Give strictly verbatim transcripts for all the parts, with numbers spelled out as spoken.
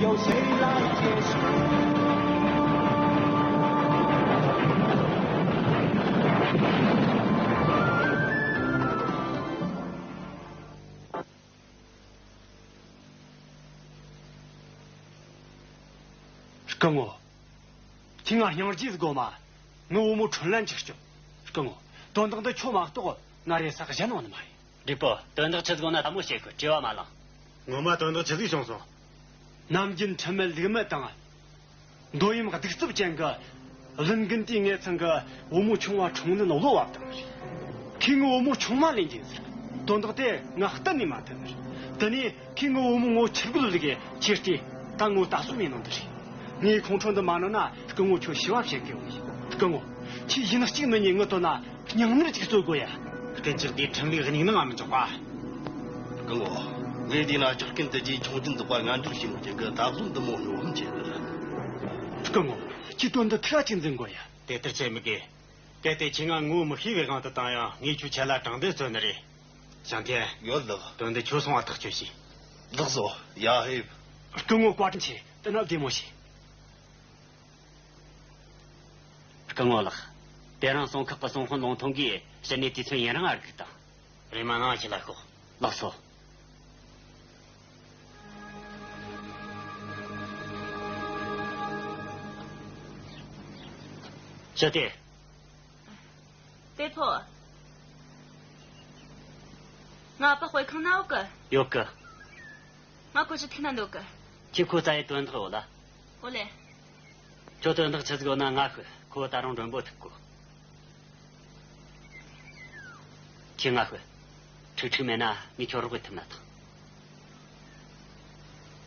有谁来解释？སྐུ་ངོ། ཁྱེད་ང་སྙིང་རྗེ་ཟིག་དགོ་མ། ངའི་བུ་མོ་ཁྲོན་ལན་ཆགས་བྱུང་། སྐུ་ངོ། དོན་དག་འདི་ཁྱོད་མ་གཏོགས་ང་རེ་ས་གཞན་ཡོད་ནི་མ་རེད། སྒྲིག་པོ། དོན་དག་ཆི་ཟིག་ཡོད་ན་དལ་མོ་བྱེད་གི། བྲེལ་བ་མ་ལངས། ངོ་མ་དོན་དག་ཆི་ཟིག་བྱུང་སོང་། ནམ་རྒྱུན་ཁྲིམས་མེད་ལུགས་མེད་དང་། འདོད་ཡོན་གདུག་རྩུབ་ཅན་གྱི་བླུན་རྒན་དེའི་ངེད་ཚང་གི་བུ་མོ་ཆུང་བ་ཁྲོན་ལན་བློ་བབ་བཏང་རེད། ཁོས་ངའི་བུ་མོ་ཆུང་མ་ལེན་གྱིན་ཟེར། དོན་དག་དེ་ང་གཏན་ནས་མ་མཐུན་ནི་རེད། དེ་ནས་ཁོས་ངའི་བུ་མོ་ངོ་ཆུ་རྒོད་ལུག་གི་ཁྱེར་ཏེ་ད་ངོ་ལྟ་སྲུང་མེད་ནོ་འདི་རེད། ངས་ཁོང་ཁྲོ་འདི་མ་ནོར་ན་སྐུ་ངོ་ཁྱོད་ཞུ་བ་བྱེད་གི་ཡོང་། སྐུ་ངོ། ཁྱེད་ཡིན་གཅིག་མིན་གཉིས་ངའི་དོན་ན་སྙིང་ནད་ཅིག་གསོ་དགོས་ཡ། རྐུན་ཇག་དེའི་ཁྲིམས་ལུགས་སྙིང་ནང་ང་མི་འཇོག་པ། སྐུ་ངོ། ངས་བལྟས་ན་ཇག་རྐུན་དེ་རྗེས་ཆུང་དུས་འདུག་པ་ངན་འགྲོར་ཤེས་ནོ་ཅན་གི་ད་གཟོད་འདི་མོ་སྙོབ་ཧམ་ཆེ་ནི་རེད། སྐུ་ངོ། ཁྱེད་དོན་འདི་ཐག་ཅིག་འཛིན་དགོས་ཡ། དེ་ལྟར་བྱེད་མི་དགོས། གལ་ཏེ་ཁྱེད་ང་ངོ་མི་ཤེས་པའི་དབང་དུ་བཏང་ཡང་ངས་ཁྱོད་ཆེད་ལ་དྲང་བདེན་རྩོད་ནི་རེད། ཞང་ཐན། ཡོད་ལགས། དོན་འདི་ཁྱོད་སོང་བ་ཐག་གཅོད་བྱོས། ལགས་སོ། ཡ་ཧེབ། སྐུ་ངོ་བཀའ་དྲིན་ཆེ། དེ་ན་བདེ་མོ་བྱོས། སྐུ་ངོ་ལགས། དེ་རིང་སྲུང་ཁག་གི་སྲུང་དཔོན་ལུང་ཐུང་གིས་ཕྱི་ནས་དུས་ཚོད་ཡུན་རིང་ང་སྒུག་དང་། རེམ་མ་ནང་ཕྱི་ལ་ཤོག་ལགས་སོ། ཞུ་སྟེ། ཏེ་ཕོ། ང་ཨ་ཕ་དཔེ་ཁང་ན་ཡོད་གི། ཡོད་གི། ང་ཁོ་ཅི་ཐུག་ན་འདོད་གི། ཁྱེད་ཁོ་རྩ་ཡི་དོན་དག་ཡོད་ལ། ཨོ་ལེ། ཁྱོད་དོན་དག་ཆི་ཟིག་ཡོད་ན་ང་ཤོད། ཁོ་ད་རུང་མགྲོན་པོ་ཐུག་གོ། ཁྱེད་ང་ཤོད། ཁྲིག་ཁྲིག་མེད་ན་ངས་ཁྱོད་རོགས་གི་ཐུབ་ན་ཐང་།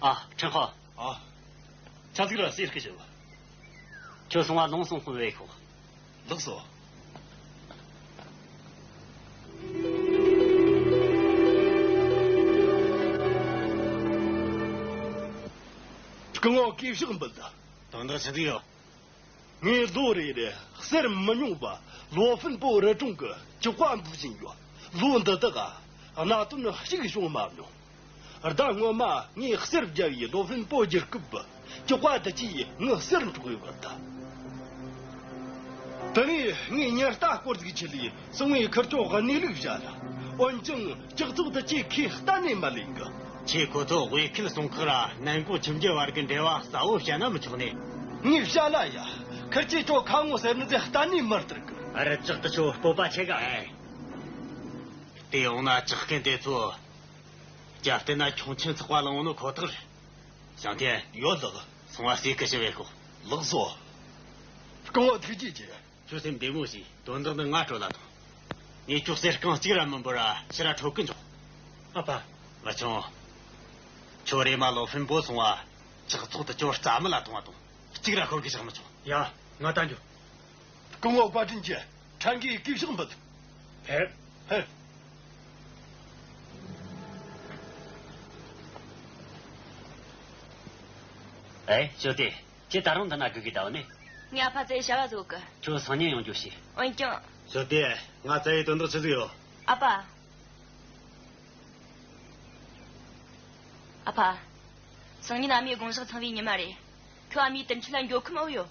ཨ། ཁྲེན་ཧོ། ཨ། ཆ་ཟིག་ར་སེར་སྐུ་ཞབས། ཁྱོད་སོང་བ་ལུང་སོང་ཁོ་བས་ཤོག་ལགས་སོ། སྐུ་ངོ་གུས་ཕྱག་འབུལ། དོན་དག་ཆི་ཟིག་ཡོད། ངས་ལོ་རེ་རེ་གསེར་མི་ཉུང་བ་ལོ་ཧྥིན་པོ་རི་གྲོང་གི་ལྕགས་པ་འབུལ་བཞིན་ཡོད། ལོ་འདི་དག་གནད་དོན་གཅིག་བྱུང་མ་མྱོང་། ཟླ་སྔོན་མ་ངས་གསེར་བརྒྱབ་པའི་ལོ་ཧྥིན་པོ་བསྒྱུར་སྐབས་ལྕགས་པ་དེ་གྱིས་ངའི་གསེར་འཕྲོག་ཡོད་པ་དང་། དེ་ནས་ངས་ཉེན་རྟ་སྐོར་ཟིག་ཆེད་ལས་སྲུང་བའི་ཁུར་ཆོ་གནས་ལུགས་བཤད་ལ། འོན་ཀྱང་སྤྱི་ཚོགས་དེ་ཁྱེད་ཁས་གཏན་ནས་མ་ལེན་གི། ཁྱེད་ཁོ་ཚོ་དབུས་ཁུལ་སྲུང་ཁག་ར་ནན་ཀོང་ཁྱིམ་རྒྱུད་བར་གྱི་འབྲེལ་བ་གསལ་བོ་བཤད་ན་མི་ཆོག་ནི། ངས་བཤད་ལ་ཡ། ཁུར་ཆོས་ཁྱོད་ཁ་ངོ་ཟེར་ནི་དེ་གཏན་ནས་མི་སྟེར་གི། ཨ་རི་ཇག་དེ་ཆོ་སྤོབས་པ་ཆེ་ག། ཨེ། དེ་ཡོང་ན་ཇག་རྐུན་དེ་ཚོ་རྒྱབ་རྟེན་ན་ཁྱུང་ཆེན་ཚོགས་པ་ལ་འོང་ནོ་ཁོ་ཐག་རེད། ཞང་ཐན། ཡོད་ལགས། སོང་བ་སེ་གི་ཞི་བའི་ཤོག་ལགས་སོ། སྐུ་ངོ་ཐུགས་རྗེ་ཆེ། ཁྱོད་སེམས་བདེ་མོ་བྱོས། དོན་དག་འདི་ང་སྤྲོད་ལ་ཐོངས། ངས་ཁྱོད་གསེར་རྐང་གཅིག་ར་མི་འབོར་ར་ཕྱིར་ར་འཕྲོད་གི་འཇོག་ཨ་ཕ། མི་ཆུང་། ཁྱོད་རེམ་མ་ལོ་ཧྥིན་པོ་སོང་བ་ཇག་ཚོགས་དེ་ཁྱོད་རྩ་མེད་ལ་གཏོང་བ་དང་གཅིག་ར་ཤོར་གི་བཞག་མི་ཆོག་ཡ། ང་ད་འགྱོ། སྐུ་ངོ་བཀའ་དྲིན་ཆེ། ཕྲན་གྱིས་གུས་ཕྱག་འབུལ། ཕེབས། ཕེབས། ཨེ། ཞོ་ཏེ། ཁྱེད་ད་རུང་འདི་ན་སྒུག་གི་བསྡད་ནི། ངའི་ཨ་ཕ་རྩ་བའི་བྱ་བ་བཟོ་གི། ཁྱོད་སང་ཉིན་ཡོང་རྒྱུ་བྱོས། འོན་ཀྱང་། ཞོ་ཏེ། ང་རྩ་བའི་དོན་དག་ཆི་ཟིག་ཡོད། ཨ་ཕ། ཨ་ཕ། སང་ཉིན་ཨ་མའི་དགོངས་ཞག་ཚང་བའི་ཉི་མ་རེད། ཁྱོད་ཨ་མའི་དུར་ཁྲོད་ལ་འགྱོ་ཁོམ་ཨེ་ཡོད།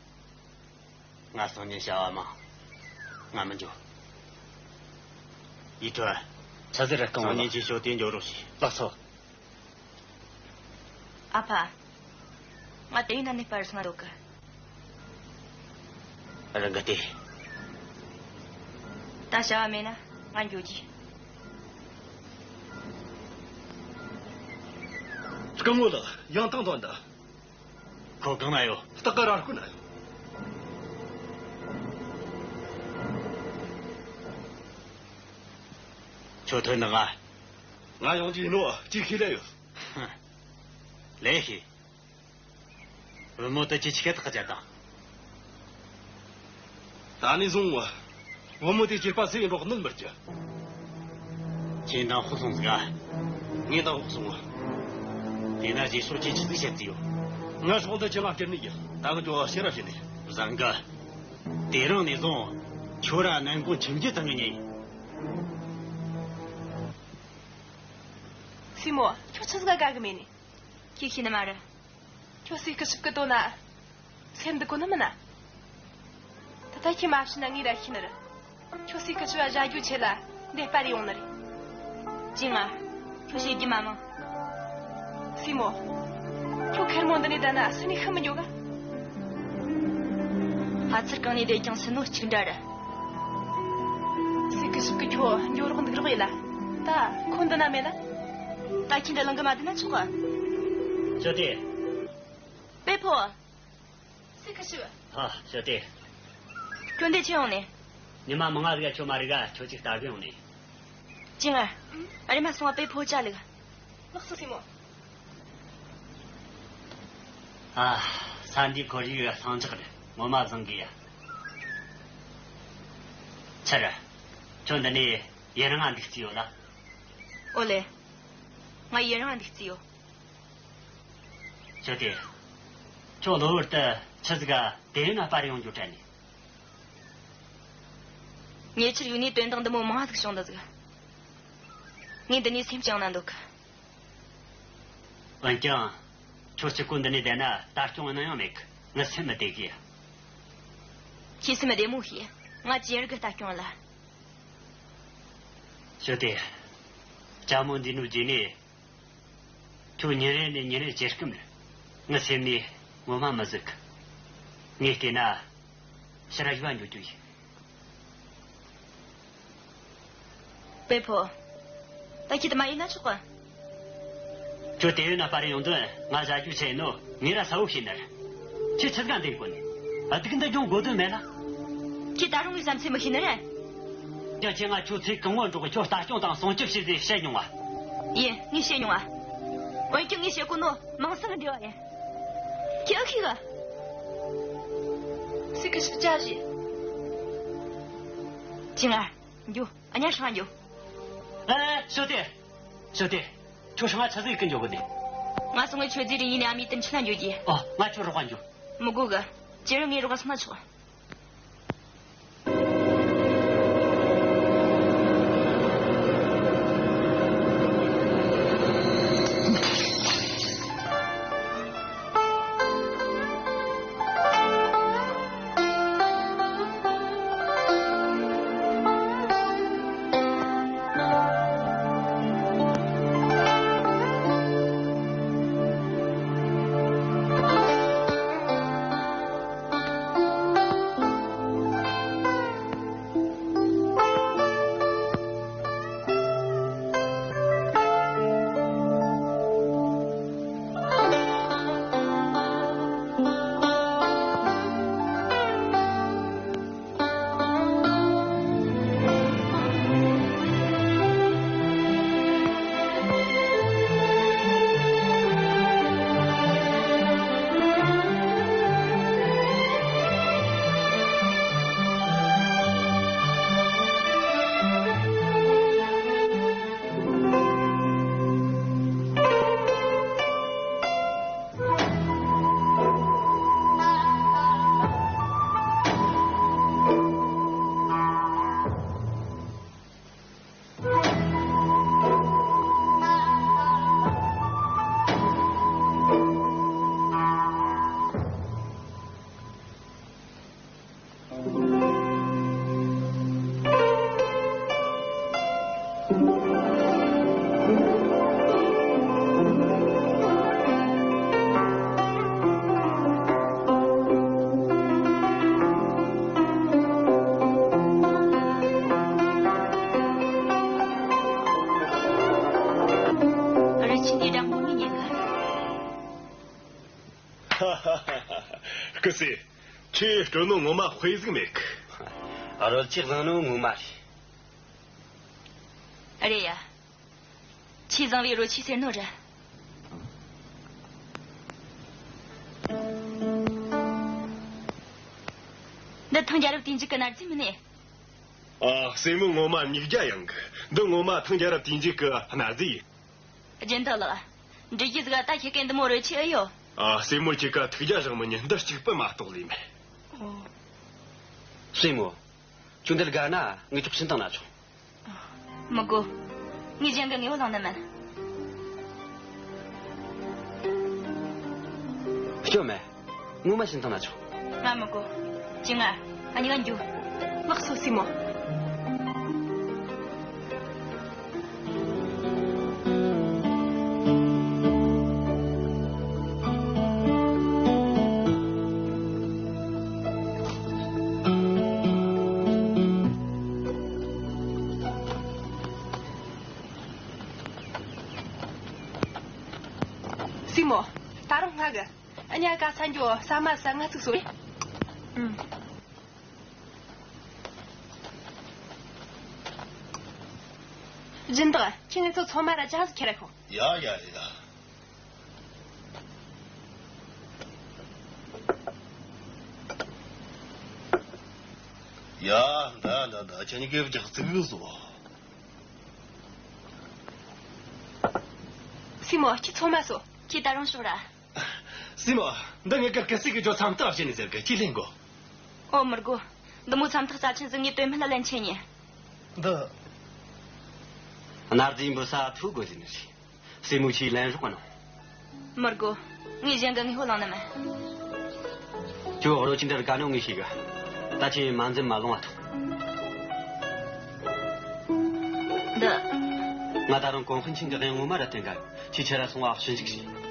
ང་སང་ཉིན་བྱ་བ་མང་། ང་མི་འགྱོ། ཡིད་སྤྲོ། ཆ་ཟེར་ར་རྐང་བ། སང་ཉིན་གྱི་ཞོ་ཏེ་འགྱོ་རོགས་བྱོས། ལགས་སོ། ཨ་ཕ། ང་དེ་ཡིན་ན་ནི་པར་སོང་ང་འདུག་གི། རང་གི་དེ། ད་བྱ་བ་མེད་ན་ང་འགྱོ་རྒྱུ། སྐུ་ངོ་ལགས། ཡང་ཐང་དོན་དང་། ཁོ་གང་ན་ཡོད། སྟག་ག་ར་སྐུ་ན་ཡོད། ཁྱོད་ཐོན་ནི་ང་། ང་ཡོང་རྒྱུ་ཡིན་ནོ་ཅིག་ཤེས་ལེ་ཡོད། ཧ། ལེ་ཤེས། བུ་མོ་དེ་ཁྱེད་ཆི་གེ་ཐག་བཅད་དང་། ད་ནས་བཟུང་བུ་མོ་དེ་སྐྱེས་པ་སུ་ཡིན་རོགས་གནོད་མི་རྒྱུ། ཁྱེད་འདང་ཧོག་སོང་ཟིག་ག། ངས་འདང་ཧོག་སོང་བ། དེ་ན་རྗེས་ཕྱོགས་ཁྱེད་ཆི་ཟིག་བཤད་རྩིས་ཡོད། ང་སྲོག་འདི་ཁྱེད་ང་སྐྱུར་ནི་ཡིན། ད་གི་ཇོ་བ་ཕྱིར་ར་བྱེད་ནི། བཟང་གི། དེ་རིང་ནས་བཟུང་ཁྱོད་ར་ནན་ཀོང་ཁྱིམ་རྒྱུད་ཚང་གི་ཉེ་ཡིན། སྲས་མོ། ཁྱོད་ཆི་ཟིག་ག་དགའ་གི་མེད་ནི། ཁྱེད་ཤེས་ནི་མ་རེད། ཁྱོད་སུས་སྐུ་ཞབས་ཀྱི་དོན་ན་སེམས་འདི་གོ་ནི་མིན་ན། ད་ལྟ་ཁྱེད་མ་བྱིན་ན་ངས་ར་ཤི་ནི་རེད། ཁྱོད་སུས་སྐུ་ཞབས་བ་བཞག་རྒྱུ་ཆེད་ལ་འདི་སྤར་ཡོང་ནི་རེད། ཅི་ང་། ཁྱོད་བཤད་རྒྱུ་མ་མང་། སྲས་མོ། ཁྱོད་ཁེར་མོ་འདི་ནས་བསྡད་ན་སུ་ནས་ཤི་མི་འགྱོ་ག། ཕ་ཚུར་གང་ནས་བསྡད་ཀྱང་སུན་ནོ་གཅིག་འདྲ་རེད། སུས་སྐུ་ཞབས་ཀྱི་ཁྱོད་འགྱོ་རོགས་འདུག་རོགས་ཡིན་ལ། ད་ཁོ་འདི་ན་མེད་ལ། ད་ཁྱེད་འདྲ་ལང་གི་མ་བསྡད་ན་ཆོག་ག། ཅོ་ཏེ། པེ་ཕོ། སུས་སྐུ་ཞབས། ཨ། ཞོ་ཏེ། ཁྱོད་འདི་ཆི་ཡོང་ནས། ཉི་མ་མང་ང་རིག་ཁྱོད་མ་རིག་ཁྱོད་ཅིག་ལྟ་གི་ཡོང་ནས། ཅི་ང་། ཨ་རེ་མ་སོང་བ་པེ་ཕོ་ཅ་ལགས། ལགས་སོ་སྲས་མོ། ཨ། ས་འདི་ཁོར་ཡུག་ལྷིང་འཇགས་རེད། ངོ་མ་བཟང་གི་ཡ། ཆི་རེད། ཁྱོད་འདི་ནས་ཡུན་རིང་ང་འདུག་རྩིས་ཡོད་ལ། ཨོ་ལེ། ང་ཡུན་རིང་ང་འདུག་རྩིས་ཡོད། ཞོ་ཏེ། ཁྱོད་གློ་བུར་དུ་ཆི་ཟིག་ག་དེ་ཡིན་ན་པར་ཡོང་རྒྱུ་དྲན་ནས། ཉེ་ཆར་ཡུལ་ནས་དོན་དག་འདི་མོ་མང་ཟིག་བྱུང་འདི་ཟིག། ངས་འདི་ནས་སེམས་བཅངས་ན་འདོད་གི། འོན་ཀྱང་། ཁྱོད་གཅིག་པུ་འདི་ནས་བསྡད་ན་ལྟ་སྐྱོང་ནི་ཡང་མེད་གི། ངའི་སེམས་མི་བདེ་གི། ཁྱེད་སེམས་བདེ་མོ་ཤེས། ང་ཅི་ཡར་གི་ལྟ་སྐྱོང་ལ། ཞོ་ཏེ། ལྕམ་མོ་འདི་ནུ་རྗེས་ནས། ཁྱོད་ཉིན་རེ་ནས་ཉིན་རེ་ཇེ་སྐམ་རེད། ངའི་སེམས་ནས་ངོ་མ་མི་བཟོད་གི། ངས་བལྟས་ན་ཕྱིར་ར་བཞུགས་འགྱོ་རྒྱུ་ཡིན། པེ་ཕོ། ད་ཁྱེད་དུ་མ་ཡིན་ན་ཆོག་གི། ཁྱོད་དེ་ཡོད་ན་པར་ཡོང་དོན་ང་བཞག་རྒྱུ་ཆེ་ནོ། ངས་ར་ས་བོ་ཤེས་ནར། ཁྱེད་ཆི་ཟིག་འདི་གོ་ནི། སྡུག་འདི་སྦྱོང་དགོས་དོན་མེད་ལ། ཁྱེད་ད་རུང་ངའི་བསམ་ཚུལ་མི་ཤེས་ནི་རེད། ཀྱང་ཁྱེད་ང་ཁྱོད་ཚེ་གང་བོར་འགྲོ་གི། ཁྱོད་ལྟ་སྐྱོང་དང་སྲུང་སྐྱོབ་བྱེད་ཟེར་བཤད་མྱོང་བ། ཡིན། ངས་བཤད་མྱོང་བ། འོན་ཀྱང་ངས་བཤད་གོ་ནོ་མང་སང་གི་འབྲེལ་བ་ཡིན། ཁྱེད་ཨ་ཁི་ག། སི་ཁི་ཤི་ཅ་ཞི། ཅི་ང་། འགྱོ། ཨ་ཉ་ཧྲང་འགྱོ། ཨེ། ཞོ་ཏེ། ཞོ་ཏེ། ཁྱོད་ཧྲང་ང་ཆ་ཟིག་གི་འགྱོ་གི་ནི། ང་སོང་ངས་ཆོས་རྫས་རིག་ཡིན་ནས་ཨ་མའི་དུམ་ཆུ་ན་འགྱོ་རྒྱུ། ཨོ། ང་ཁྱོད་རོགས་པ་འགྱོ། མི་དགོས་གི། ཁྱེད་རང་ངའི་རོགས་པ་སོང་ན་ཆོག། རི་ཆེན་གྱི་སྦྲང་བུ་མི་ཉན་གི། ཧ་ཧ་ཧ་ཧ། སྐུ་སྲས། ཁྱེད་སྤྲོ་ནོ་ངོ་མ་དཔེ་ཟིག་མེད་གི། རོལ་ཆས་བཟང་ནོ་ངོ་མ་རེད། རེད་ཡ། ཆེས་བཟང་བའི་རོལ་ཆས་ཟེར་ནོ་རེད། འདི་ཐང་རྒྱལ་རབས་དུས་མཇུག་གི་གནའ་རྫས་མིན་ནས། ཨ། སྲས་མོ་ངོ་མ་མིག་རྒྱ་ཡངས་གི། འདི་ངོ་མ་ཐང་རྒྱལ་རབས་དུས་མཇུག་གི་གནའ་རྫས་ཡིན། སྦྱིན་བདག་ལགས། འདྲི་རྒྱུ་ཟིག་ད་ཁྱེད་ཀྱི་འདི་མོ་རོལ་ཆས་ཨེ་ཡོད། ཨ། སྲས་མོ་ཁྱེད་ཀ་ཐུགས་རྒྱལ་བཞེངས་མི་ཉན། འདི་གཅིག་པུ་མ་གཏོགས་ལས་མེད། ཨོ། སྲས་མོ། ཁྱོད་འདི་ལ་དགའ་ན་ངས་ཅོག་ཕྱིན་བཏང་ན་ཆོག། མི་དགོས། ངས་གཞན་གྱི་དངོས་པོ་བླངས་ནི་མིན། སྐྱོ་མེད། ངོ་མ་ཕྱིན་བཏང་ན་ཆོག་ང་མི་དགོས། ཅི་ང་། ཨ་ཉི་ང་འགྱོ། ལགས་སོ་སྲས་མོ། སྲས་མོ། ད་རུང་སྔ་གི། ཨ་ཉ་ག་ས་འགྱོ། ཟ་མ་ཟ། ང་ཚིག་སོ། ཨུམ། སྦྱིན་བདག་ཁྱེད་ངེད་ཚོ་ཚང་མ་ར་ཇ་ཟིག་ཁྱེར་ར་ཤོག་ཡ་ཡ་ཡ། ཡ། ད་ད་ད་ཁྱེད་གཉིས་ཀས་ཇ་ཟིག་བཟོ། སྲས་མོ། ཁྱེད་ཚང་མ་སོ། ཁྱེད་ད་རུང་ཤོག་ར། སྲས་མོ། འདི་ངེད་ཀ་སྐུ་སྲས་ཀྱིས་ཇོ་མཚམས་ཐག་བྱས་ནས་ཟེར་གི། ཁྱེད་ལེན་དགོ། ཨོ་མི་དགོས། འདི་མོ་མཚམས་ཐག་རྩ་ཆེན་ཟིག་ངས་དོན་མེད་ལ་ལེན་ཆེ་ཉེ། འདི། གནའ་རྫས་འབུད་ས་ཐུག་དགོས་ཟེར་ནི་རེད། སྲས་མོ་ཁྱེད་ལེན་རོགས་གནང་། མི་དགོས། ངས་གཞན་གི་དངོས་པོ་བླངས་ནི་མིན། ཁྱོད་རོ་ཅི་འདྲར་དགའ་ནོ་ངས་ཤེས་གི། ད་ཁྱེད་མ་འཛེམ་མ་ལོང་བ་ཐོངས། འདི། ང་ད་རུང་གོང་དཔོན་ཆེན་གྱི་དབྱངས་ངོ་མ་ར་བསྟན་ག་ཁྱེད་ཆེ་ར་སོང་བ་ཞིབ་འཇུག་བྱོས།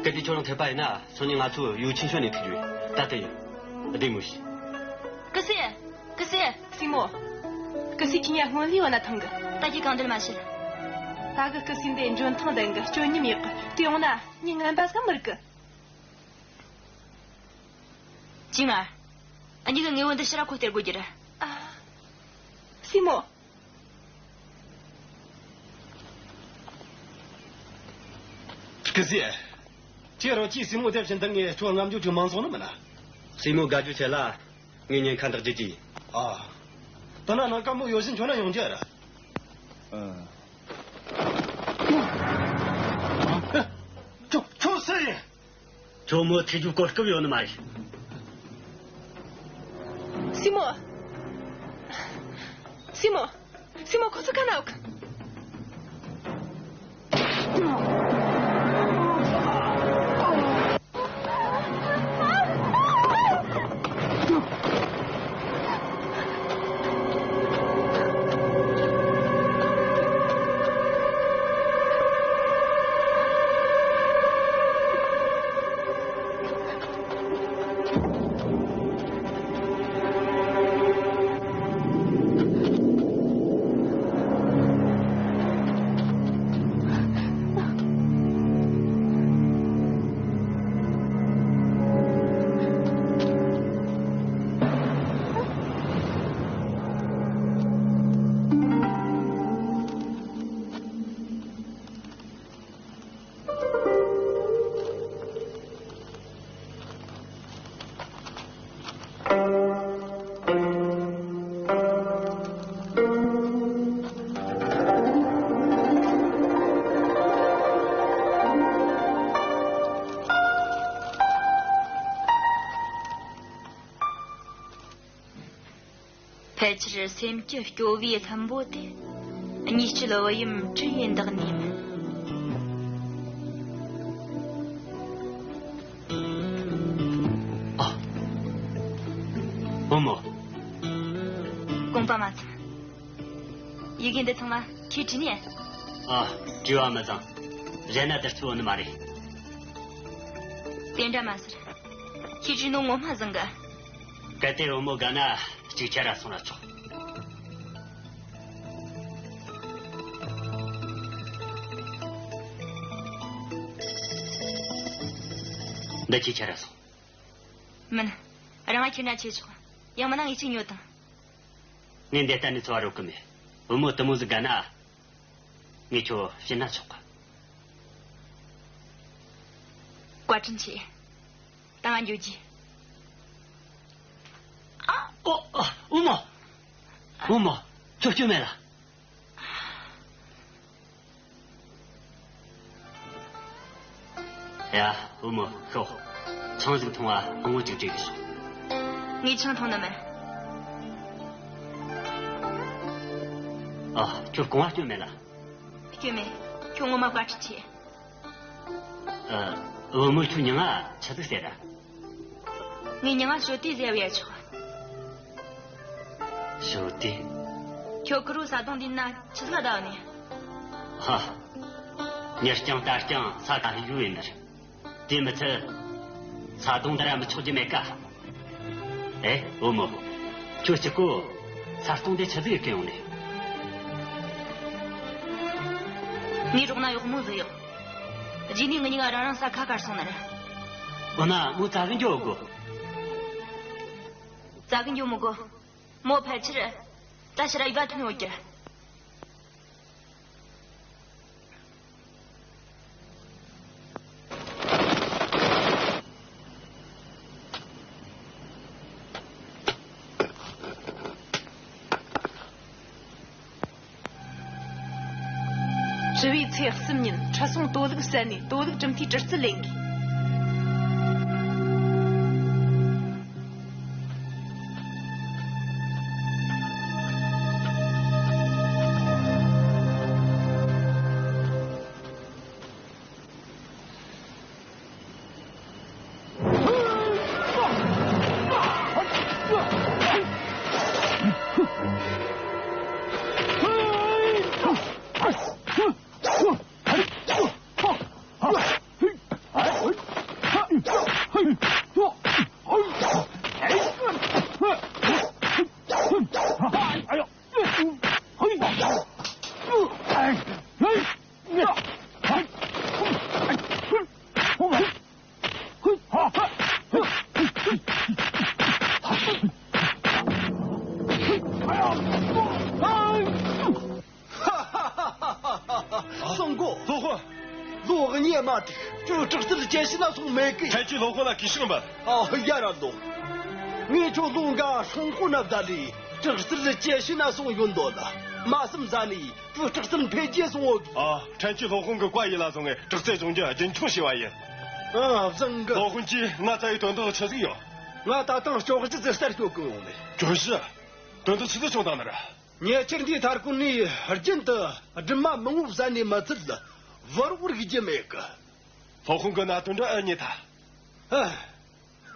གལ་ཏེ་ཁྱོད་རང་འཐད་པ་ཡིན་ན་སང་ཉིན་ང་ཚོ་ཡུལ་ཆེན་ཤོད་ནས་ཐུག་རྒྱུ་ཡིན། ད་ལྟ་ཡིན། བདེ་མོ་བྱོས། སྐུ་སྲས། སྐུ་སྲས། སྲས་མོ། སྐུ་སྲས་ཁྱེད་ཉ་སྔོན་ལུས་བ་ན་ཐང་གི། ད་ཁྱེད་གང་འདོད་མ་བྱེད། ད་གི་སྐུ་སྲས་འདི་འཇོན་ཐང་ལྡན་གི། སྤྱོད་ཉམས་ཡག་གི། དེ་ཡོང་ན་ངས་ངན་པ་ཟིག་མི་རིག་གི། ཅི་ང་། ཨ་ཉི་གི་དངོས་པོ་འདི་ཕྱིར་ར་ཁོ་སྟེར་དགོས་རྒྱུ་རེད། ཨ། སྲས་མོ། སྐུ་སྲས། ཁྱེད་རང་གིས་སྲས་མོ་དེ་བཞིན་འདི་ངས་ཁྱོད་རྔམ་འཇུག་ཅིག་མང་སོང་ནི་མིན་ན། སྲས་མོ་དགའ་རྒྱུ་བྱེད་ལ། ངས་ཉེན་ཁ་འདི་བརྗེད་ཀྱི་ཡིན། ཨ། ད་ན་ནང་དཀར་མོ་ཡོད་བཞིན་ཁྱོད་ན་ཡོང་རྒྱུ་ར། ཨ། ཁྱོད་ཁྱོད་སུ་ཡིན། ཇོ་མོ་ཐུག་རྒྱུ་གོ་སྐབས་ཡོད་ནི་མ་རེད། སྲས་མོ། སྲས་མོ། སྲས་མོ། ཁོ་ཚོ་ག་ན་ཡོད་གི། ཕལ་ཆེར་སེམས་ཀྱི་སྐྱོ་བའི་ལྷུན་པོ་དེ། གཉིས་སྤྱོད་བུ་ཡུམ་དྲི་ཡི་འདག་ནས་མིན། ཨ། བུ་མོ། དགོངས་པ་མ་ཚོམ། ཡི་གེ་འདི་ཚང་མ་ཁྱེད་བྲིས་ནས། ཨ། བྲིས་པ་མི་ཚང་། གཞན་ན་དེར་ཚུད་ཡོད་ནི་མ་རེད། དེ་འདྲ་མ་ཟེར། ཁྱེད་བྲིས་ནོ་ངོ་མ་བཟང་གི། གལ་ཏེ་བུ་མོ་དགའ་ན་གཅིག་ཁྱེར་ར་སོང་ར་ཆོག་འདི་ཁྱེད་ཁྱེར་ར་སོང་། མིན། རང་ང་ཁྱེར་ན་ཆེ་ཆོག་ཡང་མིན་ན་ངས་གཅིག་ཉོ་དང་། ངས་འདི་གཏན་ནས་འཚོ་བ་རོལ་གི་མེད། བུ་མོ་དེ་མོ་ཟིག་དགའ་ན། ངས་ཁྱོད་བྱིན་ན་ཆོག་གི། བཀའ་དྲིན་ཆེ། ད་ང་འགྱོ་རྒྱུ། ཨ། ཨོ། ཨ། བུ་མོ། བུ་མོ། ཁྱོད་སྐྱོན་མེད་ལ། ཡ། བུ་མོ་ཤོག་ཆང་ཟིག་འཐུང་བ་ངོ་ཅིག་སྤྲད་གི་ཤོག་ངས་ཆང་འཐུང་ནི་མིན། ཨ། ཁྱོད་རྐང་བ་སྐྱོན་མེད་ལ། སྐྱོན་མེད། ཁྱོད་ངོ་མ་བཀའ་དྲིན་ཆེ། ཨ། བུ་མོ་ཁྱོད་མྱིང་ང་ཆི་ཟིག་ཟེར་ར། ངའི་མྱིང་ང་ཞོ་ཏི་ཟེར་བས་ཆོག་ཞོ་ཏི། ཁྱོད་ཁུ་རུ་ས་དོང་འདི་ན་ཆི་ཟིག་ལ་བསྡད་ནི། ཧ། མྱི་རྐྱང་རྟ་རྐྱང་ས་ད་ཡུལ་ཡིན་ནི། དེ་མི་ཚད། ས་དོང་འདི་ར་མི་ཆོག་རྒྱུ་མེད་ཀ། ཨེ་བུ་མོ། ཁྱོད་གཅིག་པོ་ས་སྟོང་དེ་ཆི་ཟིག་གི་ཡོང་ནས། ངའི་རོགས་ན་གཡོག་མོ་ཟིག་ཡོད། རྗེས་ནས་ང་གཉིས་ཀ་རང་རང་ས་ཁ་ཁར་སོང་ནི་རེད། འོ་ན་མོ་བཙལ་གི་འགྱོ་དགོ། བཙལ་གི་འགྱོ་མི་དགོ། མོ་ཕལ་ཆེར་ད་ཕྱི་ར་ཡུལ་ལ་ཐོན་ཡོད་ཀྱི་རེད། ཞི་བའི་ཚེས་གསུམ་ཉིན་ཁྲི་སྲོང་དོ་ལུགས་བསད་ནས་དོ་ལུགས་གྲུབ་མཐའི་གྲི་རྩལ་ལེན་དགོས། སྲུང་གོ། སློབ་དཔོན། ལོ་གཉིས་མ་ཐུག་ཁྱོད་དྲག་རྩལ་ཇེ་ཞན་ན་སོང་མེད་གི། ཕྲན་གྱིས་སློབ་དཔོན་ལ་གུས་ཕྱག་འབུལ། ཨ་ཡ་ར་ལོ། ངས་ཁྱོད་ལོ་འགའ་སྲུང་གོ་ན་བསྡད་ལས་དྲག་རྩལ་ཇེ་ཞན་ན་སོང་ཡོད་འདོད་ལ། མ་བསམ་ཟ་ནས་ཁྱོད་དྲག་རྩལ་འཕེལ་རྒྱས་སོང་ཡོད་གི། ཨ། ཕྲན་གྱིས་སློབ་དཔོན་གྱི་བཀའ་ཡིད་ལ་བཟུང་ངས་དྲག་རྩལ་སྦྱོང་རྒྱུ་རྒྱུན་འཁྱོངས་བྱས་པ་ཡིན། ཨ་བཟང་གི། སློབ་དཔོན་གྱིས་ང་བཙལ་བའི་དོན་དག་ཆི་ཟིག་ཡོད། ང་ད་ཐེངས་ལྕོག་གཞི་ཟིག་གསར་གཅོད་གི་ཡོང་ནས། ལྕོག་གཞི། དོན་དག་ཆི་ཟིག་བྱུང་བཏང་ནི་རེད། ཉེ་ཆར་འདིའི་མཐའ་འཁོར་ནས་རྒྱུན་དུ་སྦྲུམ་མ་མང་བོ་བསད་ནས་མི་ཚད་ལ་བུ་རོགས་རིག་རྒྱུ་མེད་གི། སློབ་དཔོན་གྱི་གནད་དོན་འདྲ་ཨེ་རྙེད་ཐལ། ཨ།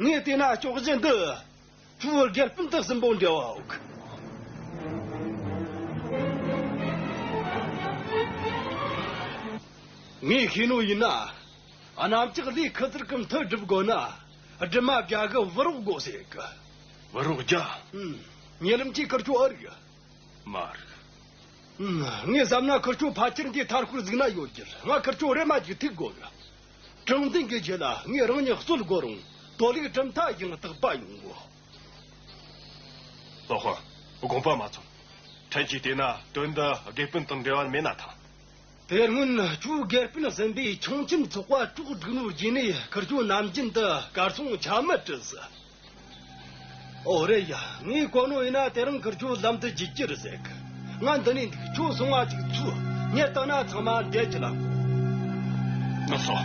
ངས་བལྟས་ན་ལྕོག་གཞི་འདི་ཁྱོད་དགེ་སྤུན་དང་སྲིན་པོ་འབྲེལ་བ་ཡོད་གི། ངས་ཤེས་ནོ་ཡིན་ན། གནམ་ལྕགས་ལས་ཁུ་ཚུར་གི་མཐུ་སྒྲུབ་དགོས་ན། སྦྲུམ་མ་བརྒྱ་གི་བུ་རོགས་དགོས་ཟེར་གི། བུ་རོགས་བརྒྱ། ཨུམ། ཉེ་ལམ་གྱི་ཁུར་ཆོ་ཨེ་རིག་མ་རིག་ཨུམ། ངས་བསམ་ན་ཁུར་ཆོ་ཕལ་ཆེར་འདིའི་མཐའ་འཁོར་ཟིག་ན་ཡོད་རྒྱུ། ང་ཁུར་ཆོ་རེ་མ་ཅིག་ཐུག་དགོས་གི། དྲང་བདེན་གྱི་ཆེད་ལ་ངས་རང་ཉིད་གསོད་དགོས་རུང་དོ་ལིག་གྲུབ་མཐའ་ཡང་དག་པ་ཡོང་གོ། སློབ་དཔོན། དགོངས་པ་མ་ཚོམ། ཕྲན་གྱིས་བལྟས་ན་དོན་འདི་དགེ་སྤུན་དང་འབྲེལ་བ་མེད་ན་ཐང་། དེ་སྔོན་ཁྱོད་དགེ་སྤུན་གསུམ་པས་ཁྱུང་ཆེན་ཚོགས་པ་དཀྲོག་བསྒྲིགས་ནོ་རྗེས་ནས་ཁུར་ཆོ་ནམ་རྒྱུན་དུ་གར་སོང་ཆ་མེད་བྲོས་སོང་། ཨོ་རེད་ཡ། ངས་གོ་ནོ་ཡིན་ན་དེ་རིང་ཁུར་ཆོ་ལམ་དུ་འཇུག་རྒྱུ་རེད་ཟེར་གི། ང་འདི་ནས་འདུག་ཁྱོད་སོང་ང་ཅིག་ཚུགས། ངས་བལྟས་ན་ཚང་མ་འདས་ཀྱི་ལ། ལགས་སོ།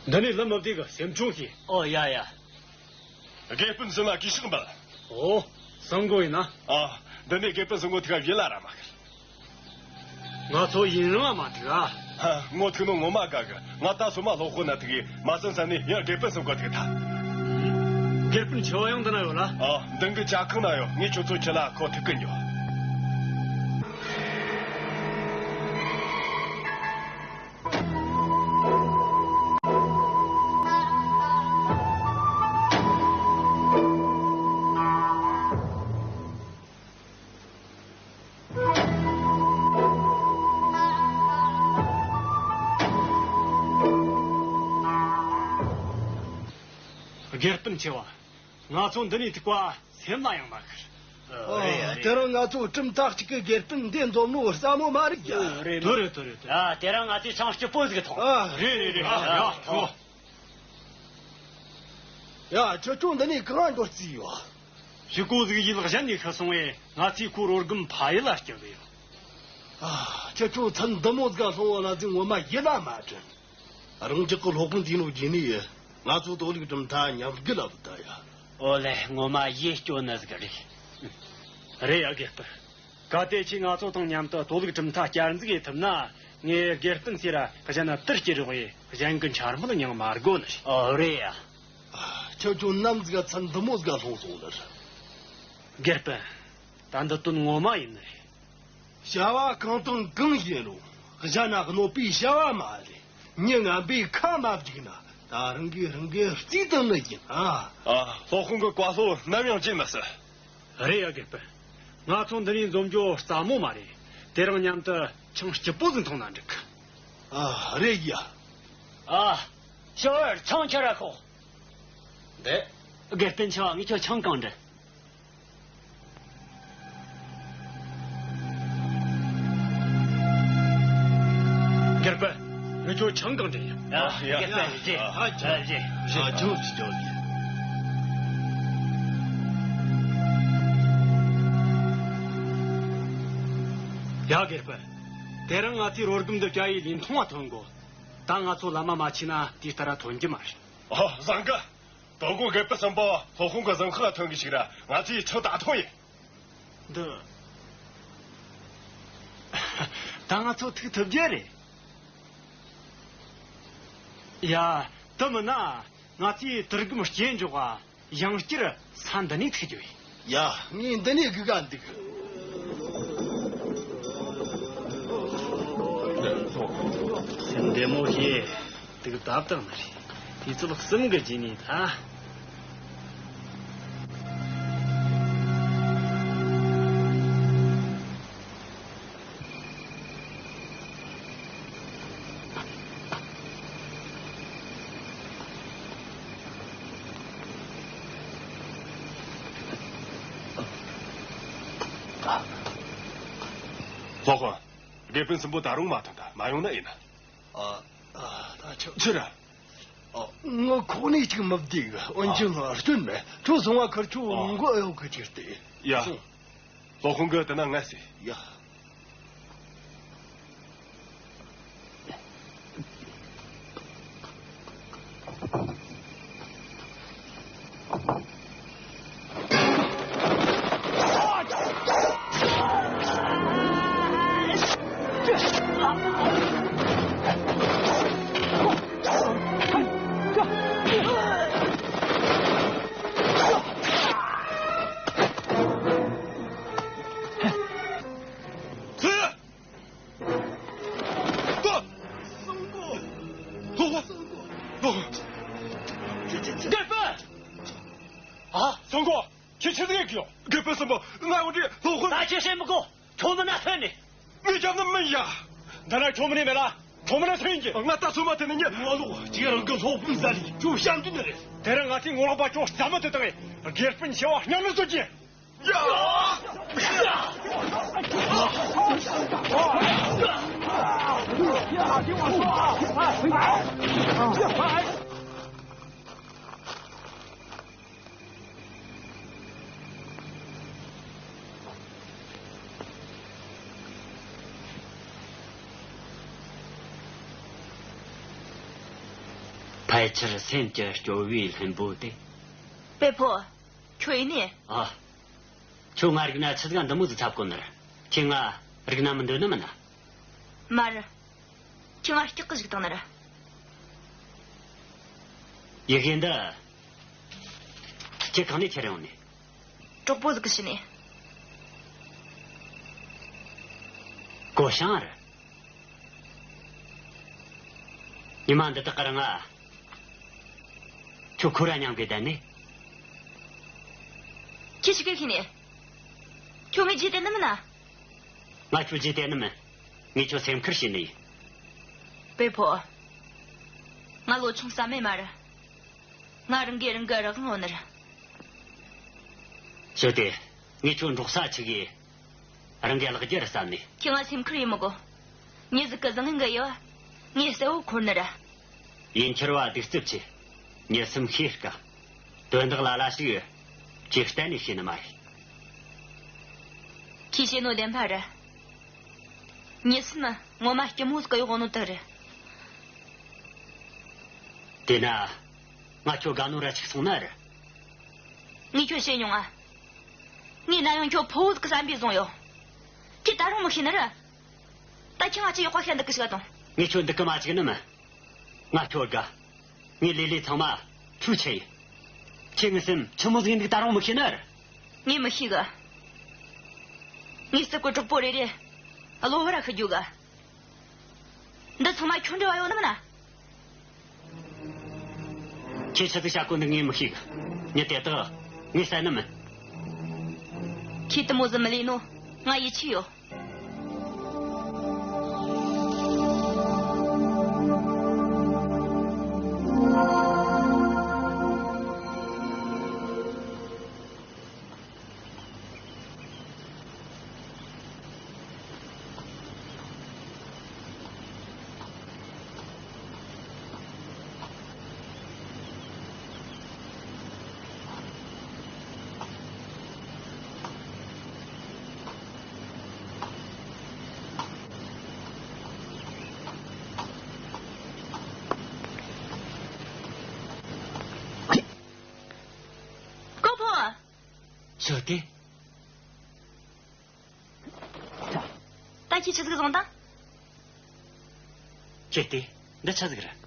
འདི་ནས་ལམ་མི་བདེ་གི། སེམས་ཆུང་བྱོས། ཨོ་ཡ་ཡ། དགེ་སྤུན་གསུམ་ལ་གུས་ཕྱག་འབུལ། ཨོ། སང་གོ་ཡིན་ན། ཨ། འདི་ནས་དགེ་སྤུན་སང་གོ་ཐུག་ག་ཡིད་ལ་ར་མ་ཁུར། ང་ཚོ་ཡུན་རིང་ང་མ་ཐུག་ཨ། ཧ། ངོ་ཐུག་ནོ་ངོ་མ་དགའ་གི། ང་ད་སོ་མ་སློབ་དཔོན་ན་ཐུག་གི། མ་སོན་ས་ནས་ཡང་དགེ་སྤུན་སང་གོ་ཐུག་ཐལ། དགེ་སྤུན་ཆེ་བ་ཡང་འདི་ན་ཡོད་ལ། ཨ། མདུན་གྱི་ཇ་ཁང་ན་ཡོད། ངས་ཁྱོད་ཚོ་ཁྲིད་ལ་ཁོ་ཐུག་གི་འགྱོ། དགེ་སྤུན་ཆེ་བ། ང་ཚོ་འདི་ནས་ཐུག་པ་སེམས་ལ་ཡང་མ་ཁུར། རེད་རེད། དེ་རིང་ང་ཚོ་གྲུབ་མཐའ་གཅིག་གི་སྒེར་དཔོན་འདི་འཛོམས་ནོ་སླ་མོ་མ་རེད་ཡ། རེད་རེད་རེད། ཨ། དེ་རིང་ང་ཚོས་ཆང་སྐྱིད་པོ་ཟིག་འཐུང་། ཨ། རེད་རེད་རེད། ཡ་ཡ་ཐུང་། ཡ། ཁྱེད་ཚོ་འདི་ནས་གང་འགྲོ་རྩིས་ཡོད། ཕྱུག་པོ་ཟིག་ཡིད་གཞན་ནས་ཤི་སོང་བས་ང་ཚོས་ཁོའི་རོ་སྒམ་ཕ་ཡུལ་ལ་སྐྱེལ་གི་ཡོད། ཨ། ཁྱེད་ཚོ་མཚན་འདི་མོ་ཟིག་སློང་བ་ལ་ཟིག་ངོ་མ་ཡིད་ལ་མ་དྲན། རང་ཅག་གི་སློབ་དཔོན་འདི་ནོ་རྗེས་ནས་ང་ཚོ་དོ་ལུགས་གྲུབ་མཐའ་ཉམས་རྒུད་ལ་བུད་ད་ཡ། ཨོ་ལེ། ངོ་མ་ཡིད་སྐྱོ་ནི་ཟིག་རེད། རེད་ཡ་དགེ་སྤུན། གལ་ཏེ་ཁྱེད་ང་ཚོ་དང་མཉམ་དུ་དོ་ལུགས་གྲུབ་མཐའ་བསྐྱར་འཛུགས་ཡེད་ཐུབ་ན། ངས་དགེ་སྤུན་ཟེར་ར་གཞན་ན་དུར་སྐྱེ་རོགས་ཡེ་གཞན་གྱི་འཕྱ་སྨོད་མྱང་མ་དགོ་ནི་རེད། ཨོ་རེད་ཡ། ཁྱོད་ཚོ་ནམ་ཟིག་མཚན་འདི་མོ་ཟིག་སློང་སོང་ནི་རེད། དགེ་སྤུན། ད་འདི་དོན་ངོ་མ་ཡིན་ནི་རེད། བྱ་བ་གང་དང་གང་བྱེད་རུང་གཞན་ན་གནོད་པའི་བྱ་བ་མ་རེད། མྱི་ངན་པའི་ཁ་མ་འཇིག་ན་ད་རང་གིས་རང་གི་རྩིས་དང་ནི་ཡིན་ཨ། ཨ། སློབ་དཔོན་གི་བཀའ་སློབ་ནམ་ཡང་བརྗེད་མི་སྲིད། རེད་ཡ་དགེ་སྤུན། ང་ཚོ་འདི་ནས་འཛོམས་རྒྱུ་སླ་མོ་མ་རེད། དེ་རིང་མཉམ་དུ་ཆང་སྐྱིད་པོ་ཟིག་འཐུང་ན་འགྲིག་གི། ཨ། རེད་ཡ། ཨ། ཞོར་ཆང་ཁྱེར་ར་ཤོག་འདི། དགེ་སྤུན་ཆེ་བ། ངས་ཁྱོད་ཆང་གང་འདྲི། དགེ་སྤུན། ངས་ཁྱོད་ཆང་གང་འདྲི། ཡ། ཡ། དགེ་སྤུན་རྗེ། ཨ། ཆང་། རྗེ། ཨ། ཆང་ཞིག་ཅོག་གི། ཡ། དགེ་སྤུན། དེ་རིང་ང་ཚོའི་རོ་སྒམ་འདི་བསྐྱལ་ཡེ་ལིན་ཐུང་བ་ཐོན་གོ། ད་ང་ཚོ་ལམ་མ་མ་ཆས་ན་དེ་ལྟར་ཐོན་རྒྱུ་མ་རེད། ཨོ། བཟང་གི། དོ་དགོང་དགེ་སྤུན་གསུམ་པོ་སློབ་དཔོན་གི་གཟིམ་ཤག་ཐོན་གི་ཞིག་ར་ང་ཚོས་ཁྲིམས་བདའ་ཐོངས་ཡིན། འདི། ད་ང་ཚོ་ཐུག་ཐུབ་རྒྱུ་རེད། ཡ། དེ་མིན་ན་ང་ཚོས་དུར་སྒམ་སྐྱེལ་འཇོག་ག་ཡང་བསྐྱར་ས་འདི་ནས་ཐུག་རྒྱུ་ཡིན། ཡ། ངས་འདི་ནས་སྒུག་ག་འདུག་སེམས་བདེ་མོ་བྱོས། དུག་བཏབ་བཏང་ནི་རེད། དུས་ཚོད་གསུམ་གི་རྗེས་ནས་ད། སློབ་དཔོན། དགེ་སྤུན་གསུམ་པོ་ད་རུང་མ་ཐོན། ད་མ་ཡོང་ན་ཡིན། ཨ། ཨ། ད་ཆོག་ཆི་རེད། ཨ། ངའི་ཁོག་ནས་ཅིག་མི་བདེ་གི། འོན་ཀྱང་སྐྱོན་མེད། ཁྱོད་སོང་བ་ཁུར་ཆོ། ཨ། མགོ་གཡོག་གི་ཅིག་སྟེ། ཡ། སོང་། སློབ་དཔོན་གི་དེ་ན་ངས་ཟེར། ཡ། ཨ། སང་གོ། ཁྱེད་ཆི་ཟིག་ཡེད་གི་ཡོད། དགེ་སྤུན་གསུམ་པོ། ང་འོ་དེ་སློབ་དཔོན། ད་ཁྱེད་བཤད་མི་དགོ། ཁྱོད་མིན་ན་ཐོན་ནི། ངས་རྒྱབ་ནི་མིན་ཡ། འདི་ན་ཁྱོད་མིན་ནི་མེད་ལ། ཁྱོད་མིན་ན་ཐོན་གྱི། ང་ད་སོ་མ་ཐོན་ནི་ཉི། ངོ་ལོག་ཅིག་རང་གི་སློབ་དཔོན་ཟ་ལི་ཁྱོད་བཤད་འདུག་ནི་རེད། དེ་རིང་ང་ཚོས་ངོ་ལོག་པ་ཁྱོད་རྩ་མེད་དུ་བཏང་ངས། དགེ་སྤུན་ཆེ་བ་སྙིང་ནི་གསོད་ཀྱི། ཕལ་ཆེར་སེམས་ཀྱི་སྐྱོ་བའི་ལྷུན་པོ་དེ། པེ་ཕོ། ཁྱོད་ཡིན་ནི། ཨ། ཁྱོད་ང་རིག་ན་ཆི་ཟིག་འདི་མོ་ཟིག་འཚབ་གོ་ནི་རེད། ཁྱེད་ང་རིག་ན་མི་འདོད་ནི་མིན་ན། མ་རེད། ཁྱེད་ང་སྐྲག་གི་བཞག་བཏང་ནི་རེད། ཡི་གེ་འདི་ཁྱེད་གང་ནས་ཁྱེར་ཡོང་ནི། གྲོགས་པོ་ཟིག་གིས་བྱིན་ནི། གོ་ཤང་རེད། ཉི་མ་འདི་དག་གི་རིང་ང་ཁྱོད་ཁོ་ར་མཉམ་གི་བསྡད་ནི། ཁྱེད་ཆི་གེ་ཤེས་ནི། ཁྱོད་ངའི་རྗེས་དེད་ནི་མིན་ན། ང་ཁྱོད་རྗེས་དེད་ནི་མིན། ངས་ཁྱོད་སེམས་ཁུར་བྱས་ནི་ཡིན། པེ་ཕོ། ང་ལོ་ཆུང་ས་མེད་མ་རེད། ང་རང་གིས་རང་གི་རང་དབང་ཡོད་ནི་རེད། ཞུ་དེ། ངས་ཁྱོད་འབྲོག་ས་ཆི་གི་རང་གི་ལག་རྒྱལ་བསམ་ནས། ཁྱེད་ང་སེམས་ཁུར་ཡིན་མི་དགོ། མྱི་ཟིག་གི་བཟང་ངན་གི་དབྱེ་བ་ངས་གསལ་བོ་འཁོར་ནི་ར། ཡིན་འཁྱེར་བ་གདུག་རྩུབ་ཆེ། མྱི་སེམས་ཤེས་དཀའ། དོན་དག་ལ་ལ་ཞིག་ཁྱེད་གཏན་ནས་ཤེས་ནི་མ་རེད། ཁྱེད་བཤད་ནོ་བདེན་པ་ར། མྱི་སེམས་ངོ་མ་སྐྱི་མོ་ཟིག་གི་གཡོག་ནོ་དེ་རེད། དེས་ན་ང་ཁྱོད་དགའ་ནོ་ར་ཆིག་སོང་ན་ར། ངས་ཁྱོད་བཤད་མྱོང་ང་། ངས་ན་ཡང་ཁྱོད་ཕོ་བོ་ཟིག་གི་བསམ་པའི་བཟུང་ཡོད། ཁྱེད་ད་རུང་མི་ཤེས་ནི་ར། ད་ཁྱེད་ང་ཅི་ཡག་པ་བཤད་འདུག་གི་ཞིག་ཨ་དང་། ངས་ཁྱོད་འདུག་གི་མ་བཅུག་ནི་མིན། ང་ཁྱོད་དགའ། ངས་ལས་ལས་ཚང་མ་ཁྱོད་ཆེ་ཡིན། ཁྱེད་ངའི་སེམས་ཆི་མོ་ཟིག་ཡིན་འདུག་ད་རུང་མི་ཤེས་ནི་ར། ངས་མི་ཤེས་གི། ངས་རྩིབ་གི་གྲོགས་པོ་རེ་རེ་གློ་བུར་ར་ཤི་རྒྱུ་གི། འདི་ཚང་མ་ཁྱོད་འབྲེལ་བ་ཡོད་ནི་མིན་ན། ཁྱེད་ཆི་ཟིག་བྱ་གོ་འདུག་ངས་མི་ཤེས་གི། མྱི་དེ་དག་ངས་བསད་ནི་མིན། ཁྱེད་དེ་མོ་ཟིག་མི་ལས་ནོ་ང་ཡིད་ཆེས་ཡོད། ཀོ་ཕོ། ཤོད་དེ། ད་ཁྱེད་ཆི་ཟིག་བཟུང་དང་། ཁྱེད་དེ་འདི་ཆི་ཟིག་རེད།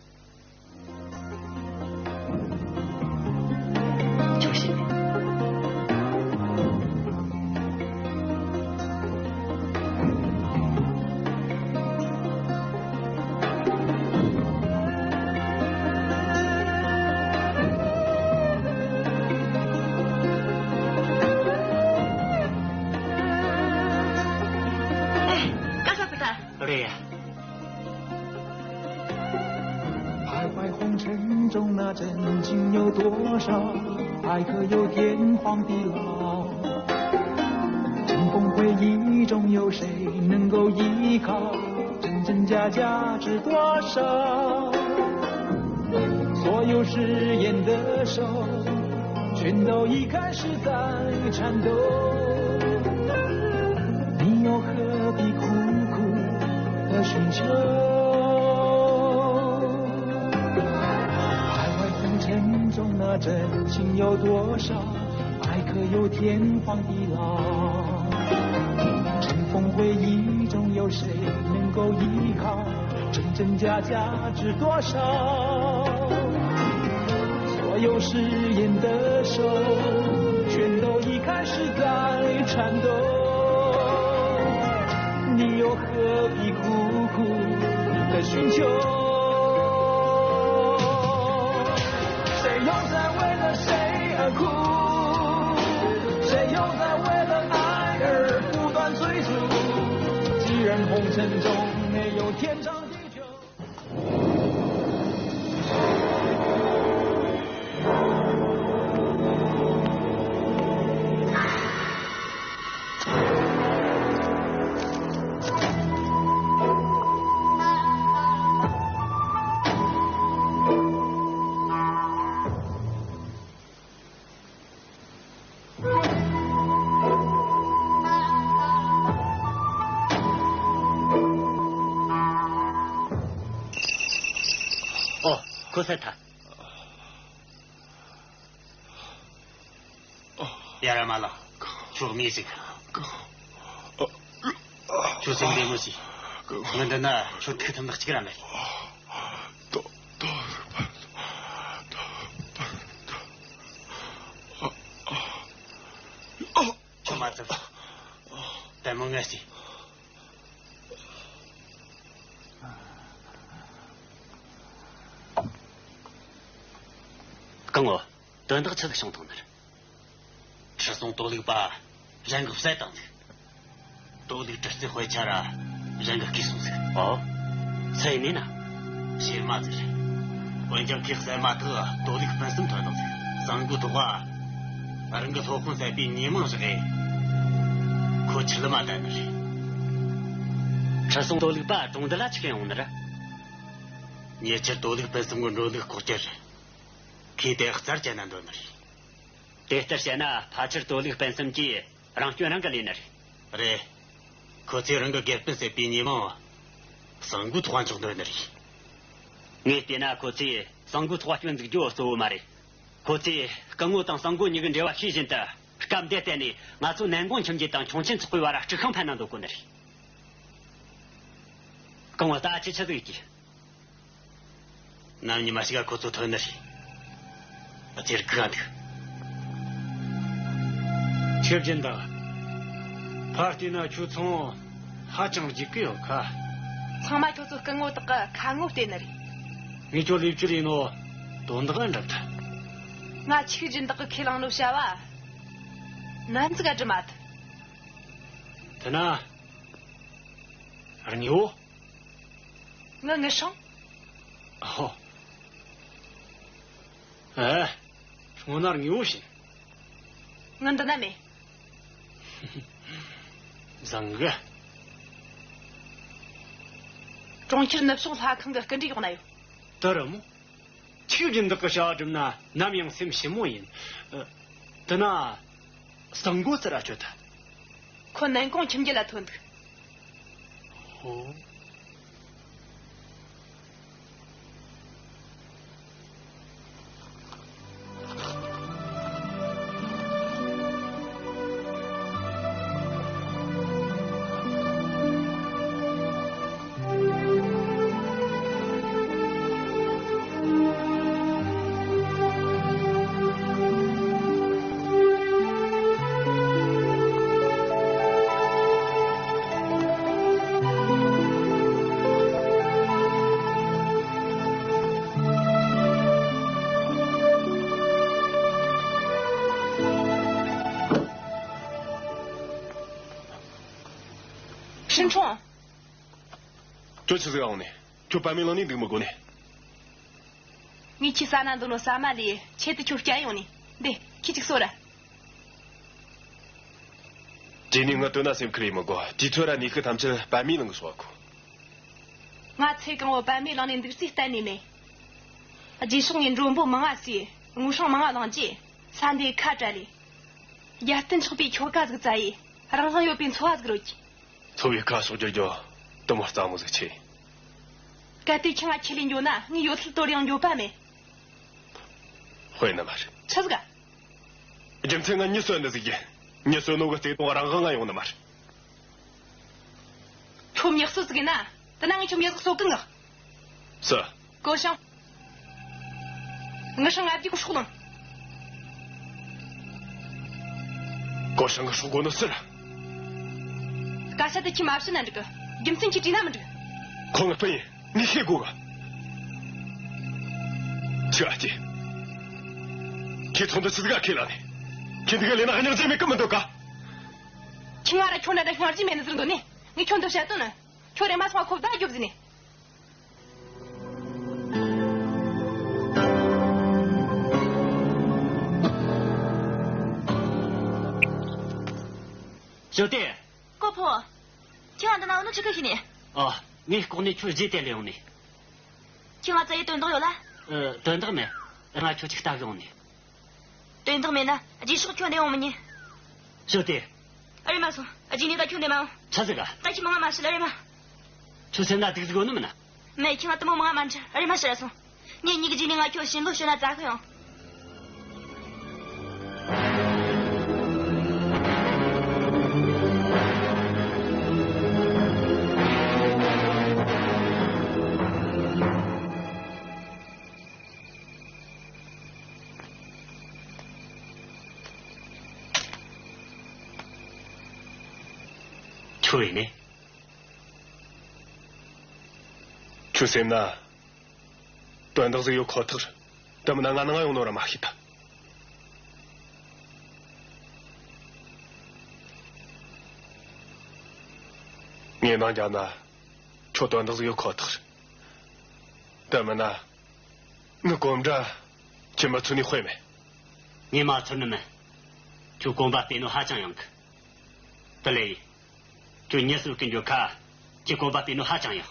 ཁྱོད་ཤེས་ནས། ཨེ། ཀ་ས་ཕུ་ཐ། རེད་ཡ། 徘徊红尘中，那真情有多少？爱可有天荒地老。尘封回忆中，有谁能够依靠？真真假假知多少？所有誓言的手，全都已开始在颤抖。你又何必苦苦的寻求？徘徊红尘中，那真情有多少？爱可有天荒地老。尘封回忆中，有谁能够依靠？真真假假知多少？所有誓言的手，全都已开始在颤抖。你又何必苦苦的寻求？谁又在为了谁而哭？谁又在为了爱而不断追逐？既然红尘中没有天长地久， ཨོ། ཁོ་སད་ཐལ། ཡ་ར་མ་ལ། ཁྱོད་མི་ཞིག་ཁྱོད་སེམས་བདེ་མོ་ཞིག་ངི་འདི་ན་ཁྱོད་ཐུག་ཐུབ་ནག་ཅིག་ར་མེད། ཁྱོད་མ་ཚུགས། དལ་མོ་ངས་ཤི། སྐུ་ངོ། དོན་དག་ཆི་ཟིག་བྱུང་ཐང་ནར། ཁྲི་སྲོང་དོ་ལུག་པ་རང་གི་བསད་བཏང་ཟིག་དོ་ལུག་གྲི་རྩེ་དཔེ་ཆ་ར་རང་གི་བརྐུས་སོང་ཟིག་ཨོ། སུ་ཡིན་ནི་ན། བྱེ་མ་ཟིག་རེད། འོན་ཀྱང་ཁོས་བསད་མ་ཐག་དོ་ལུག་སྤུན་གསུམ་ཐོན་བཏང་ཟིག་གསང་སྒོའི་ཐོག་ག་རང་གི་སློབ་དཔོན་བསད་པའི་ཉེས་མིང་བཞག་གི་ཁོ་ཆི་ལ་མ་བསྡད་ནི་རེད། ཁྲི་སྲོང་དོ་ལུག་པ་གྲོང་རྡལ་ལ་ཆི་ག་ཡོང་ནི་རེད། ཉེ་ཆར་དོ་ལུག་སྤུན་གསུམ་གི་འགྲོ་ལུགས་ལྐོག་གྱུར་རེད། ཁོས་དེ་རྩར་བཅད་ན་འདོད་ནི་རེད། དེ་ལྟར་བཤད་ན་ཕལ་ཆེར་དོ་ལུག་སྤུན་གསུམ་གྱིས་རང་སྐྱོན་རང་གིས་ལས་ནི་རེད། རེད། ཁོ་ཚོས་རང་གི་དགེ་སྤུན་བསད་པའི་ཉེས་མིང་སང་གོ་ཐོག་འཇོག་འདོད་ནི་རེད། ངས་བལྟས་ན་ཁོ་ཚོས་སང་གོ་ཐོག་སྐྱོན་འཛུགས་རྒྱུ་གཙོ་བོ་མ་རེད། ཁོ་ཚོས་སྐུ་ངོ་དང་སང་གོ་གཉིས་ཀྱི་འབྲེལ་བ་ཤེས་བཞིན་དུ་སྐབས་འདིར་བརྟེན་ནས་ང་ཚོ་ནན་ཀོང་ཁྱིམ་རྒྱུད་དང་ཁྱུང་ཆེན་ཚོགས་པའི་བར་དཀྲུག་ཤིང་འཕེན་ན་འདོད་གོ་ནི་རེད། སྐུ་ངོ་ད་ཅི་ཆི་ཟིག་གི། ནམ་ཉི་མ་ཞིག་ག་ཁོ་ཚོ་ཐོན་ནི་རེད། ཚེར་ཁུ་ག་འདུག་ཆེ་སྦྱིན་བདག་ཕར་བལྟས་ན་ཁྱོད་ཚང་ཧ་ཅང་འཇིགས་ཀྱི་ཡོད་ཁ། ཚང་མ་ཁྱོད་ཚོ་སྐུ་ངོ་དག་གི་ཁ་ངོ་བལྟས་ནི་རེད། ངས་ཁྱོད་ལས་བཅུ་ཡིན་ནོ་དོན་དག་འགྲུབ་ཐལ། ང་ཆིག་སྦྱིན་བདག་གི་ཁས་བླངས་ནོ་བྱ་བ་ནན་ཙིག་ག་འགྲུབ་མ་ཐུབ། དེ་ན་རྙེའུ། ངའི་ངུ་སྲང་། ཨོ། ཨེ། སྔོན་ན་དངོས་པོ་བྱིན། ངའི་འདི་ན་མེད། བཟང་གི། གྲོང་ཁྱེར་ནུབ་ཕྱོགས་ལྷ་ཁང་གི་སྐུ་མགྲོན་ཡོང་ན་ཡོད། དེ་རེད་མོ། ཆིག་སྦྱིན་བདག་གི་བྱ་བ་བསྒྲུབས་ན་ནམ་ཡང་སེམས་ཞིབ་མོ་ཡིན། ཨ། དེ་ན། སང་གོ་ཙི་ར་སྤྱོད་ཐལ། ཁོ་ནན་ཀོང་ཁྱིམ་རྒྱུད་ལ་ཐོན་འདུག་ཧོ། ཧྲིན་ཁྲོང་། ཁྱོད་ཆི་ཟིག་ཡོང་ནས། ཁྱོད་པད་མའི་ལང་ནས་འདུག་མི་དགོས་ནས། ངས་ཁྱོད་ཟ་ན་འདོད་ནོ་ཟ་མ་ལས་ཆེད་དུ་ཁྱོད་སྐྱེལ་ཡོང་ནས། འདི་ཁྱོད་ཅིག་གསོ་ར། རྗེས་ནས་ང་དོན་ན་སེམས་ཁུར་ཡེ་མི་དགོས། དུས་ཚོད་ར་ནུས་ཤུགས་ཐམས་ཅད་པད་མའི་ལང་གི་སོགས་གོ། ང་ཚེ་གང་བོ་པད་མའི་ལང་ནས་འདུག་རྩིས་གཏན་ནས་མེད། རྗེས་ཕྱོགས་ངས་མགྲོན་པོ་མང་ང་བསུས། ངུ་སྲང་མང་ང་བླངས་རྗེས་ས་འདིའི་ཁ་བྲལ་ལས། རྒྱལ་བསྟན་ཆགས་པའི་ཁྱོ་ག་ཟིག་བཙལ་ཡེ་རང་དབང་ཡོད་པའི་འཚོ་བ་ཟིག་རོལ་གྱིས། འཚོ་བའི་ཁ་ཕྱོགས་བསྒྱུར་རྒྱུ་དུ་མ་རྩ་མོ་ཟིག་ཆེ། གལ་ཏེ་ཁྱོས་ང་ཁྲིད་ལས་འགྱོ་ན་ངས་ཡོད་ཚད་དོར་ཡང་འགྱོད་པ་མེད། དཔེ་ནི་མ་རེད། ཆི་ཟིག་ག་རྒྱུ་མཚན་ང་མྱི་གསོད་ནི་ཟིག་ཡིན། མྱི་གསོད་ནོ་གི་བརྩེ་དུང་རང་དབང་ང་ཡོང་ནི་མ་རེད། ཁྱོད་མྱི་གསོད་ཟིག་ཡིན་ན། དེ་ན་ངས་ཁྱོད་མྱི་ཟིག་གསོད་གི་ངག་སུ། ཀོ་ཤང་། ངི་ཧྲང་ང་བརྒྱུག་སྲོག་ལང་། ཀོ་ཤང་གི་སྲོག་དགོས་ནོ་སུ་ར། སྐད་ཆ་དེ་ཁྱོས་མ་བཤད་ན་འགྲིག་གི། རྒྱུ་མཚན་ཁྱོས་དྲིས་ན་མི་འགྲིག་ཁོ་ངི་སྤུན་ཡིན། ངས་ཤེས་དགོས་གི། ཁྱོས་ཨ་ཅེ། ཁྱོས་ཚོགས་འདུ་ཆི་ཟིག་ག་ཁས་ལེན་ནས། ཁྱོས་འདི་ག་ལས་ན་སྙིང་རྗེ་མེད་གི་མི་འདུག་ག་ཁྱོས་ང་ར་ཁྱོད་འདྲ་འདྲ་སྙིང་རྗེ་མེད་ནི་ཟེར་འདོད་ནས། ངས་ཁྱོད་འདི་བཤད་དོན་ནི། ཁྱོད་རེམ་མ་སོང་ཁོ་བདག་རྒྱོབ་ཟིན་ནས། ཞོ་ཏེ། ཀོ་ཕོ། ཁྱོད་ང་འདི་ན་འོ་ནོ་ཆི་གི་ཤི་ནས། ཨ། ངས་ལྐོག་ནས་ཁྱོད་རྗེས་དེད་ལས་ཡོང་ནས། ཁྱོད་ང་བཙལ་ཡེ་དོན་དག་ཡོད་ལ། ཨ། དོན་དག་མེད། ང་ཁྱོད་ཅིག་ལྟ་གི་ཡོང་ནས། དོན་དག་མེད་ན་རྗེས་ཕྱོགས་ཁྱོད་འདི་ཡོང་མི་ཉན། ཞོ་ཏེ། ཨ་རེ་མ་སོང་། རྗེས་ནས་ད་ཁྱོད་འདི་མ་འོང་། ཆི་ཟིག་ག་ད་ཁྱོད་མང་ང་མ་བཤད་ལ་ཨ་རེ་མ། ཁྱོད་སེམས་ན་སྡུག་ཟིག་ཡོད་ནི་མིན་ན། མེད། ཁྱོད་ང་དུ་མོ་མང་ང་མ་འདྲི། ཨ་རེ་མ་བཤད་ལ་སོང་། ངེད་གཉིས་ཀྱི་རྗེས་ནས་ང་ཁྱོད་ཞིང་ལོ་ཞོན་ན་བཙལ་གི་ཡོང་། ཁྱོད་ཡིན་ནི། ཁྱོད་སེམས་ན་དོན་དག་ཟིག་ཡོད་ཁོ་ཐག་རེད། དེ་མིན་ན་ང་ནང་ང་ཡོང་ནོ་ར་མ་ཤེས་ད། ངས་ནང་རྒྱབ་ན་ཁྱོད་དོན་དག་ཟིག་ཡོད་ཁོ་ཐག་རེད། དེ་མིན་ན། ངའི་གོམ་སྒྲ་ཁྱོད་མ་ཚོར་ནི་དཔེ་མེད། ངས་མ་ཚོར་ནི་མིན། ཁྱོད་གོམ་པ་སྤོས་ནོ་ཧ་ཅང་ཡང་གི། དེ་ལས་ཁྱོད་མྱི་གསོད་མཁན་གྱི་ཁ་ཁྱེད་གོམ་པ་སྤོས་ནོ་ཧ་ཅང་ཡག་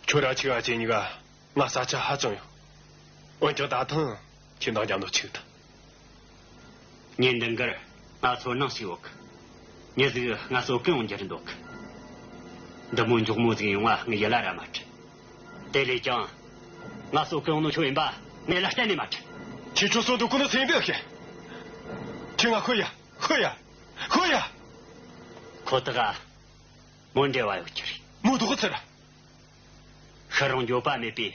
ཁྱོད་ར་ཆིག་ཨ་ཅེ་གཉིས་ཀ་ང་ས་ཆ་ཧ་ཅང་ཡོད། འོན་ཀྱང་ད་ཐེངས་ཁྱེད་འདང་རྒྱབ་ནོ་ཆིག་ད། ཉིན་འདི་འགར་ང་ཚོར་སྣང་ཞིག་ཡོད་གི། མྱི་ཟིག་ང་གསོད་གི་ཡོང་རྒྱུ་རེད་འདུག་གི། འདི་མོ་མགྱོགས་མོ་ཟིག་ཡོང་བ་ངས་ཡིད་ལ་ར་མ་དྲན། དེ་ལས་ཀྱང་། ང་གསོད་གི་ཡོང་ནོ་ཁྱོད་ཡིན་པ་ངས་ལ་གཏན་ནས་མ་དྲན། ཁྱེད་ཁྱོད་གསོད་འདུག་གོ་ནོ་སེམས་པས་ཤེས། ཁྱེད་ང་ཤོད་ཡ་ཤོད་ཡ་ཤོད་ཡ། ཁོ་ཐག་ཨ། མོ་འབྲེལ་བ་ཡོད་ཀྱི་རེད། མོ་དུ་གོ་ཚར། ཤི་རུང་འགྱོད་པ་མེད་པའི་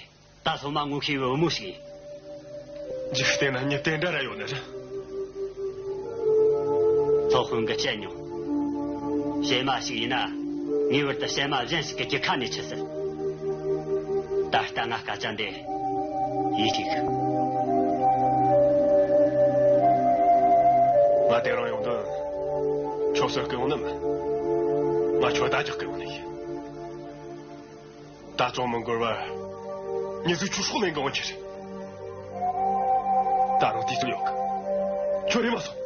ད་སོ་མ་ངོ་ཤེས་པའི་བུ་མོ་ཞིག་ཡིན། འཇིག་རྟེན་ན་མྱི་དེ་འདྲ་ར་ཡོད་ནི་རེད། ཚོགས་དཔོན་གྱིས་བཤད་མྱོང་། གཤེད་མ་ཞིག་ཡིན་ན་ངེས་པར་དུ་གཤེད་མ་གཞན་ཞིག་གི་རྒྱུད་ཁ་ནས་འཆི་སྲིད། ད་ལྟ་ང་སྐད་ཆ་འདི་ཡིད་ཆེས་ཤིག་ང་དེ་རིང་ཡོང་དོན་ཁྱོད་གསོད་གི་ཡོང་ནི་མིན། ང་ཁྱོད་ད་རྒྱག་གི་ཡོང་ནི་ཡིན། ད་ཅུང་མི་འགོར་བར་མྱི་ཟིག་ཁྱོད་སྲོག་ལེན་གི་འོང་རྒྱུ་རེད། ད་རུང་དུས་ཚོད་ཡོད་གི། ཁྱོད་རེམ་མ་སོང་།